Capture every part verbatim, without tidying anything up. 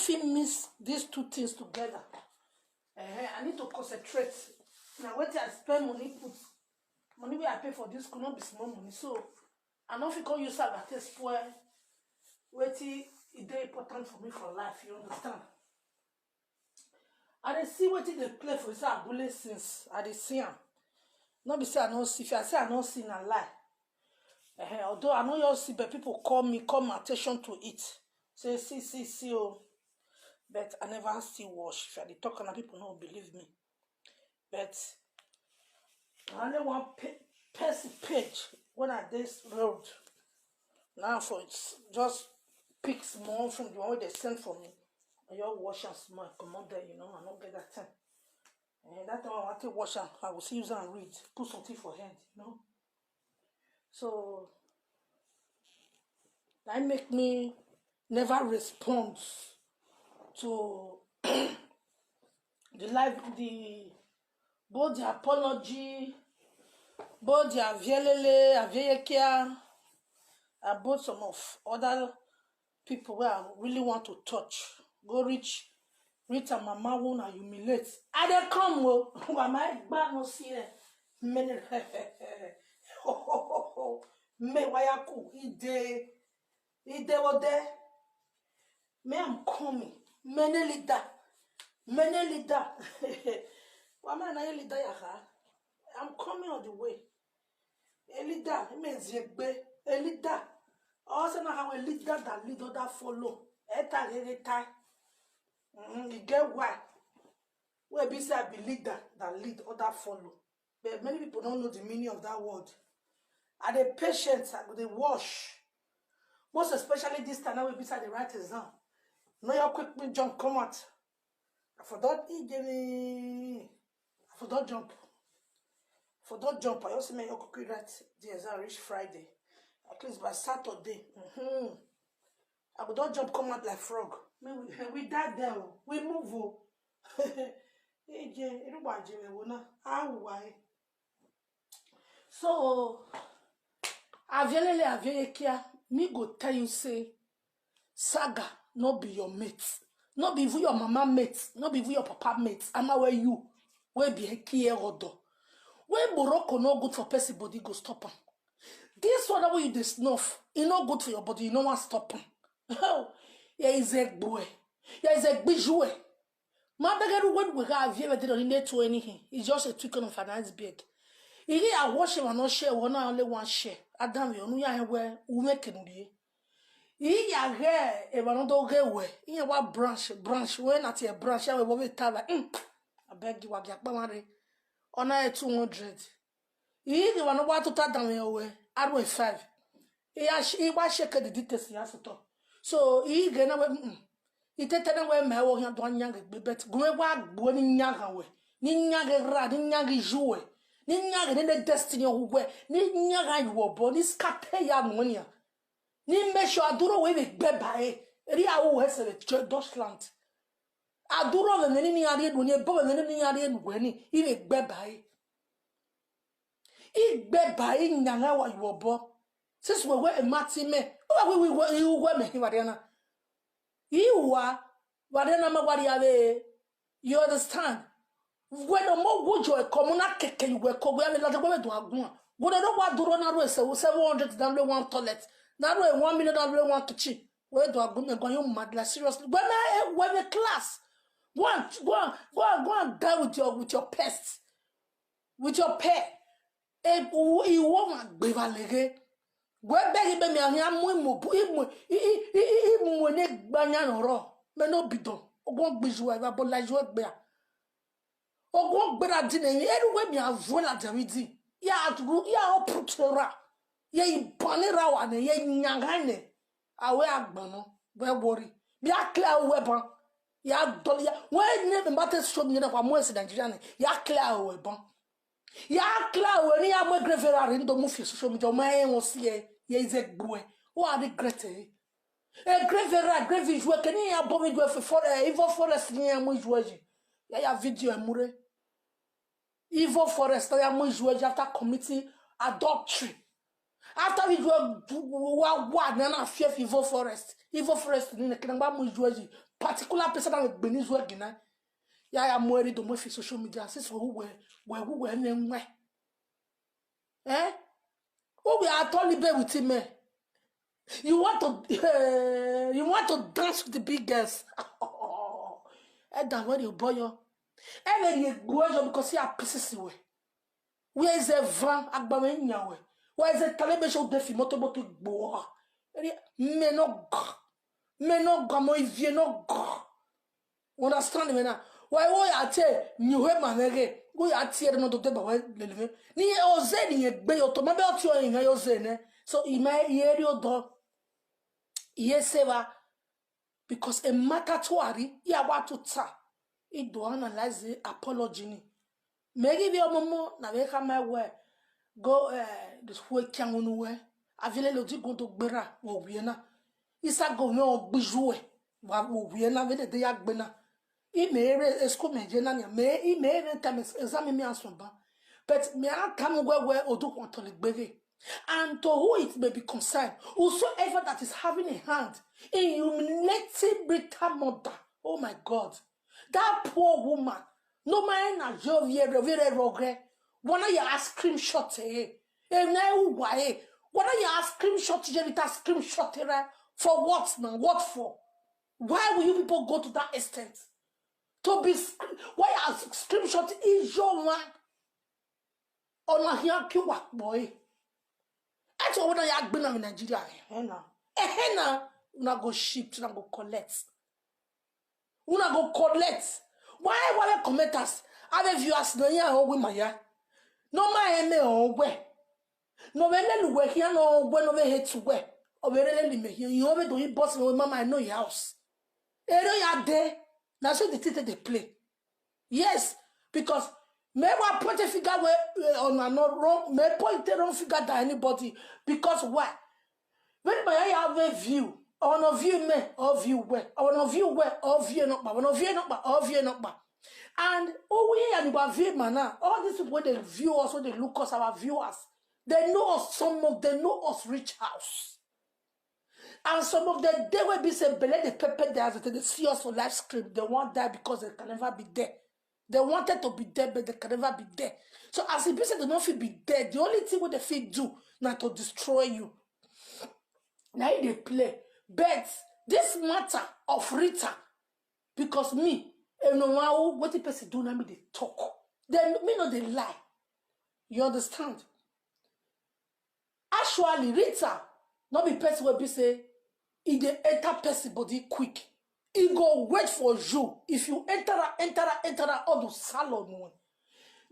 fit mix these two things together. Eh, I need to concentrate. Na wetin I spend money put, money wey I pay for this school, no be small money. So I no fit come use am take spoil wetin e dey important for me for life, you understand? I dey see wetin dey play for inside Abule since, I dey see am. No be say I no see, if I say I no see, na lie. Eh, although I no just see, but people call me, call my attention to it. Say, "See, see, see o." But I never still watch. If I dey talk, na people no believe me. But na only one pe-, person page wey I dey road. Now for it, just pick small from the one wey dem send for me. I just watch am small, I comot there, you know, I no get that time. And that time I want to watch am, I go still use am read, put something for head, you know. So that make me never respond to the live, the, both the apology, both the avielele, avieyekia, and both some of other people wey I really want to touch. Go reach, reach her mama, who na humiliate. I dey come o. Mama, egba no see e. Mene. Me wayaku, ide. Ide wo de. Me, I'm coming. Mene leader. Mene leader. Wama na ye leader ya ha. I'm coming on the way. A leader, me ziegbe. A leader. Also na how a leader that lead other follow. Eta gere tai. Mm, you get why? Wey be say I be leader that lead other follow. But many people don't know the meaning of that word. I dey patient, I go dey watch. Most especially this time now wey be say I dey write exam. No, you quick me jump come out. I for don e give me. I for don jump. For don jump. I also make you quick write the exam reach Friday. At least by Saturday. Mm-hmm. I go don jump come out like frog. Me, we, we die there o. We move o. Eje, irugba jere wo na. Awu wa e. So, avielele, avieyekia, me go tell you say, Saga no be your mate. No be even your mama mate. No be even your papa mate. Ama where you, wey be ekie odo. When Morocco no good for person body, go stop am. This one wey you dey snuff, e no good for your body. You no wan stop am. Oh, yeah, is a boy. Yeah, is a bijou. My beggar, when we have here, they don't need to anything. It's just a tweak of an iceberg. If I wash him and not share, one only one share. Adam, you know, yeah, where we make it. Iya ge, e ba no do ge we. Iya wa branch, branch, we na ti e branch, ya we bo we ta ba. Mm. I beg you, wa gi akpa mare. Ona e two hundred. Iyi gi wa no wa to ta dan we o we. Aro e five. Iya shi, i wa sheke the details ya so to. So, iyi ge na we, mm. I te te na we me wo ya do anya ge gbe bet. Gu we wa gbo ni nya ga we. Ni nya ge ra, ni nya ge ju we. Ni nya ge ne destiny o we. Ni nya ga yu obo, ni skate ya no ni ya. Ni make sure aduro we be gbe ba e. Ri awo we se le cho Deutschland. Aduro we ni ni ari enu ni ebo we ni ni ari enu we ni. I be gbe ba e. I gbe ba e nyanga wa yu obo. Since we we e mati me. Wa we we we i we me hi wa de na. I wa, wa de na ma wa de ave. You understand? When no more good joy come on, I keke you we ko we ave la de we do agun. Go do wa duro na ro e se seven hundred dan le one toilet. Na ro e one million dan le one kitchen. We do agun me go you mad, like, seriously. When I, when the class, go and, go and, go and, go and die with your, with your pest, with your pair. E, iwo ma gbe va lege. Gwe be gi be mi ahin amu imo bu, imo, i, i, i, i, imo ne gbanya no ro. Me no bidon. Ogun gbiju wa, ba bola ju egbe a. Ogun gbera di ne, eru we mi avu la de mi di. Ya atu, ya oputora. Ye ibani ra wa ne, ye nyanga ne. Awe agbon no. We worry. Mi a clear we ban. Ya dol ya. We ne me mate show mi na kwa mo e se Nigeria ne. Ya clear we ban. Ya clear we ni ya mo grave ra ri ndo mu fi social media. O ma e won si e. Ye is a boy. O a regret e. E grave ra, grave ju e ke ni ya bo mi ju e for, eh, evil forest ni ya mo ju e ji. Ya ya video e mure. Evil forest ya mo ju e ji after committing adultery. After we go wa wa na na fear evil forest. Evil forest ni ne ke na ba mo ju e ji. particular person that will be news work, you know. Yeah, I'm worried on my social media. Since we were, we were, we were, eh? Who we are totally be with him, eh? You want to, you want to dance with the big girls. And that when you boy, you, and then you go because you are pieces away. Where is the van? Agbawe nyawe. Where is the talebe show defi motoboto gboa? Me no go. Me no go. Mo ivie no go. Understand me now? Why wo ya te ni we manege? Wo ya te no do de ba we leleme. Ni oze ni egbe yo to ma be oti o yin yo ze ne. So ima ye ri odo. Ye seva. Because a matter to ari ya wa to ta. I do analyze the apology ni. Me give you momo na we ka my way. Go eh the way kyan unu we. Avile lo di go to gbera wo we na. Isa go me o gbiju we. Wa wo we na we de ya gbe na. I me ere esko me je na ni. Me i me ere time exam me asun ba. But me a ka mo we we odu kon to le gbere. And to who it may be concerned, whosoever that is having a hand in humiliating Rita mother, oh my God, that poor woman, no man na jo viere viere rogre. Wanna you ask screenshot eh? Eh, na u wa eh? Wanna you ask screenshot Jerita screenshot eh? For what now? What for? Why will you people go to that extent? To be sc- why are screenshot is your one? Ona hia ki wa boy. Eto wona ya gbe na Nigeria eh na. Eh na. Una go shift, una go collect. Una go collect. Why wale commenters? Ave viewers no ya o we maya. No ma eme o we. No we le lu we hia no we no we hate we. O we le li me hia. Yo we do yi boss no mama no house. Ero ya de. Na so the thing dey play. Yes, because me wa point a figure where uh, on a no wrong, me point a wrong figure than anybody. Because why? When my eye have a view, on a view me, or view where, on a view where, or view not, on a view not, or view not. And oh, we and you view man now. All these people when they view us, when they look us, our viewers, they know us. Some of them know us rich house. And some of the day will be say belle they pepper their as they see us for live stream. They won't die because they can never be there. They wanted to be there, but they can never be there. So as if say they don't feel be there, the only thing what they feel do now to destroy you. Now they play. But this matter of Rita, because me, you know what the person do now me they talk. Then me know they lie. You understand? Actually, Rita, not be person will be say, if they enter person body quick, he go wait for you. If you enter, enter, enter, all the salon one.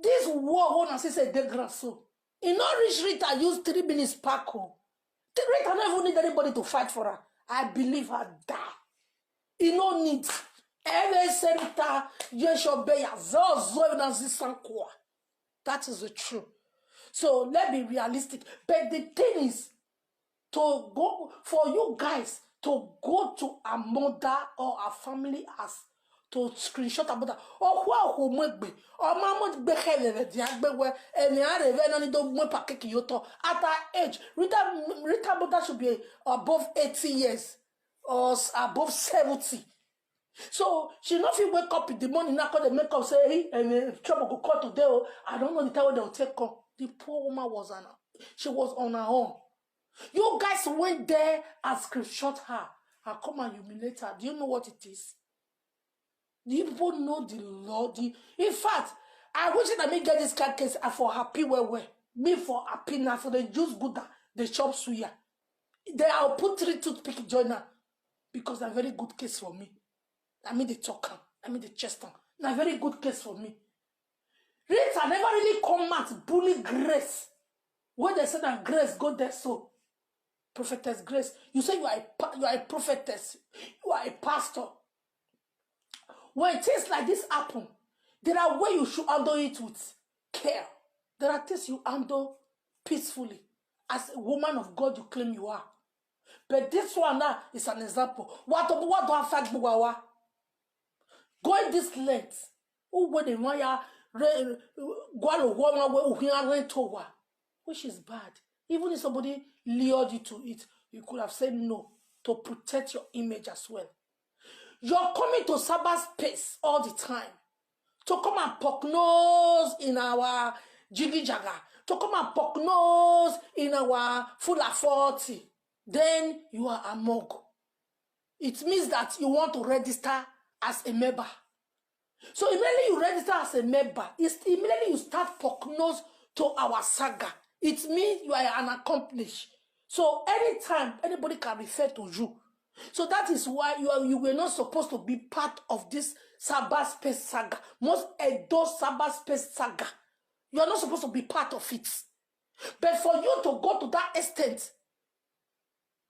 This war one as say the grand so. He not reach Rita use three minutes pack. Rita not even need anybody to fight for her. I believe her die. He no need. Every center, you should be a zozo na zisankwa. That is the truth. So let's be realistic. But the thing is, to go for you guys to go to a mother or a family as to screenshot about that. Or who are who make be? Or mama be heavy the agbewe and the are very nani don't make pakeki yoto. At her age, Rita Rita mother should be above eighty years or above seventy. So she no fit wake up in the morning now call the make up say hey, and uh, trouble go call today. Oh, I don't know the time when they'll take call. The poor woman was on she was on her own. You guys went there and screenshot her and come and humiliate her. Do you know what it is? Do you people know the law? The, in fact, I wish that me get this kind case. I for happy well well. Me for happy now for the juice good that the shop suya. They I'll put three toothpick join her because a very good case for me. I mean the talk am, I mean the chest am. Na very good case for me. Rita never really come out bully Grace. When they said that Grace go there so, prophetess Grace, you say you are a pa- you are a prophetess, you are a pastor. When things like this happen, there are way you should handle it with care. There are things you handle peacefully as a woman of God you claim you are. But this one now is an example. What what do affect Bugawa? Going this length, who when they want ya gualo woman where who rent over, which is bad. Even if somebody lured you to it, you could have said no to protect your image as well. You're coming to cyberspace all the time to come and poke nose in our jiggy jaga, to come and poke nose in our full forty. Then you are a mug. It means that you want to register as a member. So immediately you register as a member, it's immediately you start poke nose to our saga. It means you are an accomplice. So anytime anybody can refer to you. So that is why you are, you were not supposed to be part of this cyberspace saga. Most Edo cyberspace saga, you are not supposed to be part of it. But for you to go to that extent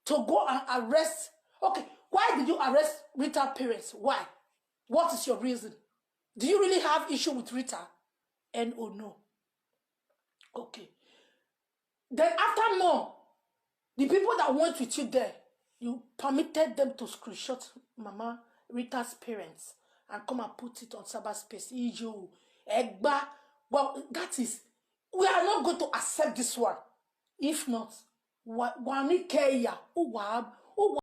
to go and arrest, okay, why did you arrest Rita parents? Why? What is your reason? Do you really have issue with Rita? And oh no. Okay. Then after more, the people that went with you there, you permitted them to screenshot Mama Rita's parents and come and put it on cyberspace. Ijo, Egba. Well, that is, we are not going to accept this one. If not, wa- wani keya, uwa,